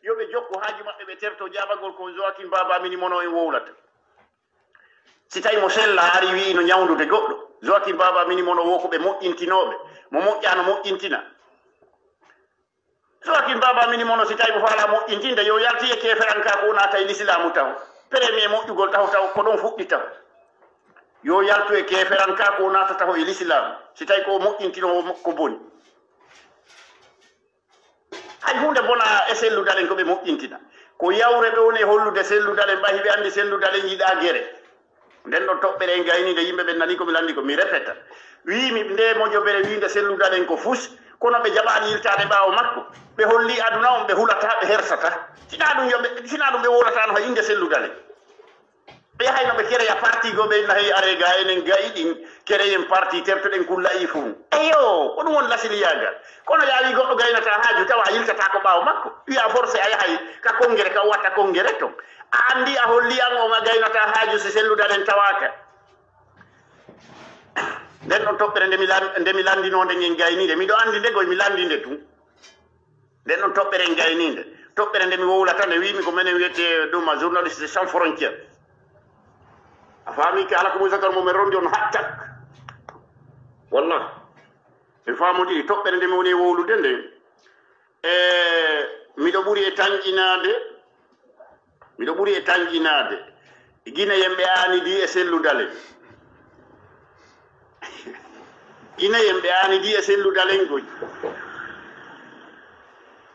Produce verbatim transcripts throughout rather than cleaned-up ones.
Yo ɓe jokku haaju maɓɓe, ɓe terto jaabagol ko Joaquim Baba Minimono en wowlata. Si tawi mo sella ari wi'i no ñawndude goɗɗo, Joaquim Baba Minimono wo ko ɓe moƴƴintinooɓe, mo moƴƴaano moƴƴintina. Joaquim Baba Minimono, si tawi mo faala moƴƴintinde, yo yaltu e keeferankaaku, o naata e lisilaamu taw. Premier moƴƴugol taw, taw ko ɗon fuɗɗi taw. Yo yaltu e keeferankaaku, o naata taw e lisilaamu. Si tawi ko o moƴƴintinoowo mo-, ko boni. Hay huunde bona e Sellu Dalen ko ɓe moƴƴintina. Ko yawre ɓe woni e hollude Sellu Dalen, ɓay hiɓe anndi Sellu Dalen yiɗaa gere. Nden ɗon toɓɓere en gayniinde, yimɓe ɓen nani ko mi lanndi ko, mi repeta. Wiimi nde mojobere wiinde Sellu Dalen ko fus, kono ɓe jaɓaani yiltaade ɓaawo makko. Ɓe holli aduna on ɓe hulataa, ɓe hersataa. Sinaa ɗum yo ɓe, sinaa ɗum ɓe wowlataano hay innde Sellu Dalen. Ɓe yahayno ɓe kereya parti goo, ɓe inna hey, are ga enen gayi ɗin, kereyen parti, tertoɗen kullayi fuu. Eyo, ko ɗum woni lasiliyaagal. Kono yaawi goɗɗo gaynata haaju, tawa a yiltataa ko ɓaawo makko. Wi'a forcé a yahay ka kongere, ka watta kongere ton. A anndi a holli an on a gaynata haaju si Sellu Dalen tawaaka. Nden ɗon toɓɓere nde mi lan-, nde mi lanndinoo nde ngen gayniinde. Miɗo anndi nde goy, mi lanndi nde tun. Nden ɗon toɓɓere en gayniinde. Toɓɓere nde mi wowlata nde wiimi ko menen wiyetee ɗum a journaliste sans frontière. A faami, kala ko Moussa Kar mo men rondi on hattak. Wallah. En faamodiri toɓɓere nde mi woni e wowlude nde. E miɗo ɓuri e tanƴinaade, miɗo ɓuri e tanƴinaade. Gineyen ɓe aanidi e Sellu Dalen. Gineyen ɓe aanidi e Sellu Dalen goy.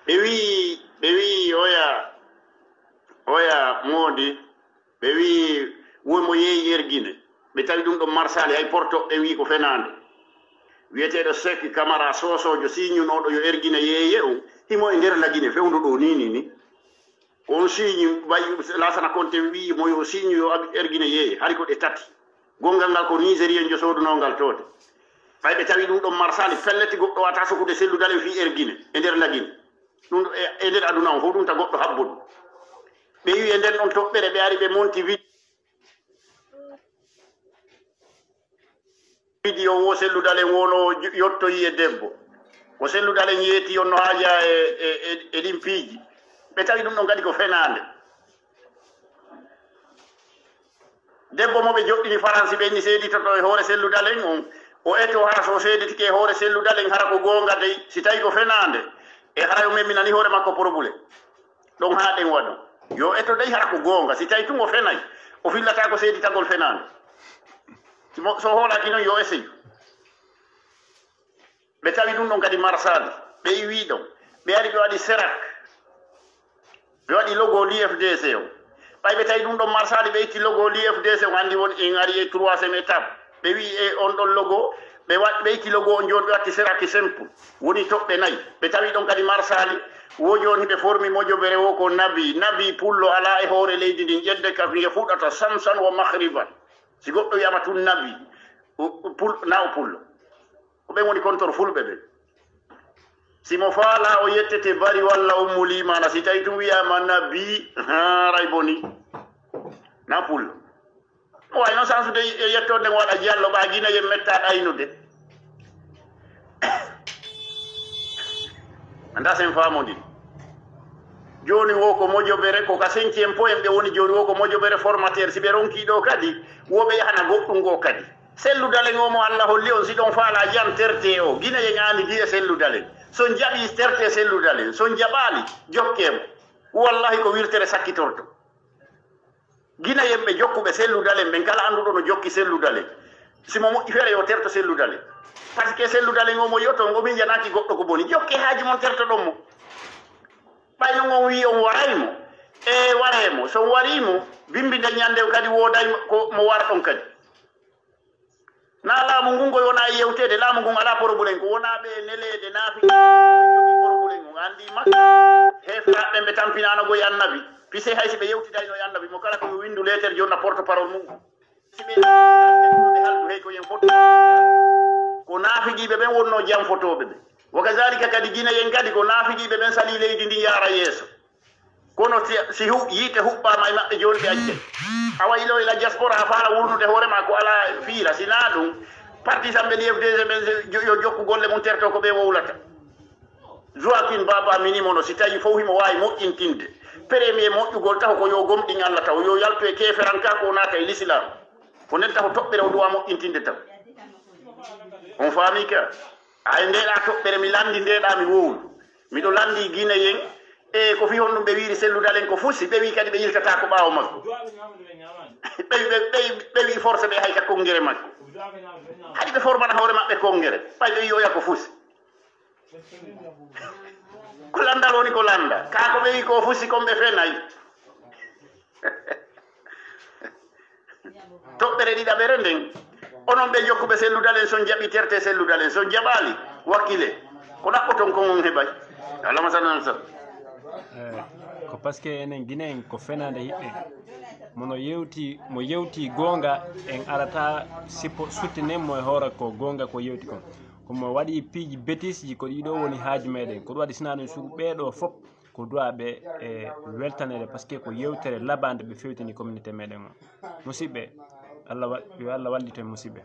Ɓe wi'i, ɓe wi'i oya, oya moodi, ɓe wi'i wo mo yeeyi Ergine. Ɓe tawi ɗum ɗon Marsali, hay Porto ɓe wi'i ko fenaande. Wi'eteeɗo Seki Kamara Sosoojo siñunooɗo yo Ergine yeeye on, himo e nder Lagine fewndo ɗo ni, ni, ni. Ko on siñi, bay Laasana Konte wi'i mo yo siñu yo Ab-, Ergine yeeye, hari ko ɗe tati. Gongal ngal ko Nigérienjo soodunoo ngal toon. Ɓay ɓe tawi ɗum ɗon Marsali, felleti goɗɗo wata sukude Sellu Dalen fii Ergine e nder Lagine. Ɗum ɗo e, e nder aduna on fof, ɗum ta goɗɗo habbo ɗum. Ɓe wi'i e nden ɗon toɓɓere, ɓe ari ɓe monti wi-, vidéo wo Sellu Dalen wono jo-, yottoyi e debbo. Ko Sellu Dalen yeeti on no haaja e, e, e, e ɗin piiji. Ɓe tawi ɗum ɗon kadi ko fenaande. Debbo mo ɓe joɗɗini Faransi, ɓe inni seeditoto e hoore Sellu Dalen on, o eto hara so seeditike e hoore Sellu Dalen, hara ko goonga dey, si tawi ko fenaande, e hara yo memminani hoore makko porobule. Ɗon haa ɗen waɗu. Yo eto dey hara ko goonga, si tawi tun o fenay, o fillataako seeditagol fenaande. Si mo, so hoolaaki non, yo eseyu. Ɓe tawi ɗum ɗon kadi Marsali, ɓe iwi ɗon, ɓe ari ɓe waɗi serak, ɓe waɗi logo l'U F D C o. Ɓay ɓe tawi ɗum ɗon Marsali, ɓe itti logo l'U F D C o, anndi won en ari e troisième étape. Ɓe wi e on ɗon logo, ɓe wa-, ɓe itti logo on jooni, ɓe watti seraki simple. Woni toɓɓe nayi. Ɓe tawi ɗon kadi Marsali, wo jooni ɓe formi mojobere wo ko Nabi, Nabi Pullo alaa e hoore leydi ndin, ƴedde ka nge fuɗata Samsan wa Maghriban. Si goɗɗo wiyama tun Nabi, o, o Pul-, na o Pullo. Ko ɓen woni kontor fulɓe ɓen. Si mo faala o yettete Bari walla Ummu Limaana, si tawi tun wiyama Nabi, haa, ray boni. Na Pullo. O wawi noon sansude e yettoode nden waɗa Jallo, ɓa Gine yen metta ɗaynude. Anda sen faamodiri. Jooni wo ko mojobere, ko ka cinquième point ɓe woni jooni wo ko mojobere formateur. Si ɓe ronki ɗo kadi, wo ɓe yahana goɗɗum ngo kadi. Sellu Dalen o mo Allah holli on, si ɗon faala jan terte o, Gine yen aani di e Sellu Dalen. So on jaɓi terte Sellu Dalen, so on jaɓaali, jokke mo. Wallahi ko wirtere sakkitorto. Gine yen ɓe jokkuɓe Sellu Dalen ɓen, kala annduɗo no jokki Sellu Dalen. Si mo moƴƴi feere yo terto Sellu Dalen. Parce que Sellu Dalen o mo yoto, o min janaaki goɗɗo ko boni. Jokke haaji mon terto ɗon mo. Ɓay non on wi'i on waray mo. E waree mo. So on warii mo, bimbi nden ñande kadi wooday ko mo warɗon kadi. Na laamu ngun ko wona e yewteede, laamu ngun alaa porobulen, ko wona ɓe neleede naafi jogi porobulen on. Anndi makka, heeferaaɓe ɓen ɓe tampinaano goy annabi. Pise hay si ɓe yewtidayno e annabi, mo kala ko yo winndu leeter jonna porte parole mum. Si ɓe ɓe haldu hey ko yen foti. Ko naafiqiiɓe ɓen wonnoo janfotooɓe ɓe. Wa kazalika kadi Gine yen kadi ko naafiqiiɓe ɓen salii leydi ndin yaara yeeso. Kono si, si hu-, yiite huɓɓaama e maɓɓe jooni ɓe accay. Awa ilo ila diaspora a faala wurnude hoore ma ko alaa fiira, si naa ɗum, partisan ɓe L F D G ɓen jo-, yo jokku golle mum terto ko ɓe wowlata. Joaquin Baba mini mono, si tawi fof himo waawi moƴƴintinde. Premier moƴƴugol taw ko yo gomɗin Allah taw, yo yaltu e keeferankaaku, o naata e l'islam. Ko nden taw toɓɓere o duwa moƴƴintinde taw. On faami ka? Ay, ndeeɗa toɓɓere mi landi, ndeeɗa mi wowlu. Miɗo landi Guinéen, e ko fi honɗum ɓe wiiri Cellou Dalein ko fusi, ɓe wi kadi ɓe yiltata ko ɓaawo makko. Ɓe, ɓe, ɓe, ɓe wi force ɓe hay ka kongere makko. Kadi ɓe formana hoore maɓɓe kongere, ɓay ɓe wi oya ko fusi. Ko landal woni ko landa. Kaa ko ɓe wi ko fusi kon ɓe fenay. Toɓɓere ɗiɗaɓere nden. Onon ɓe jokkuɓe Cellou Dalein, son jaɓi terte Cellou Dalein, son jaɓaali, wakkile. Ko ɗaɓɓoton kon on heɓay. Allahumma salli ala sallam. Eh, ko parce que enen Guinéen ko fenande hiɓɓe. Mono yewti, mo yewti goonga, en arata sippo suttinen mo e hoore ko goonga ko yewti kon. Ko mo waɗi piiji bêtise ji, ko ɗiɗo woni haaju meɗen. Ko ɗum waɗi sina ɗum sugu ɓeeɗo fop ko duwa ɓe e weltanede, parce que ko yewtere labande ɓe fewtini communauté meɗen o. Musidɓe, Allah wa-, yo Allah wallito en musidɓe.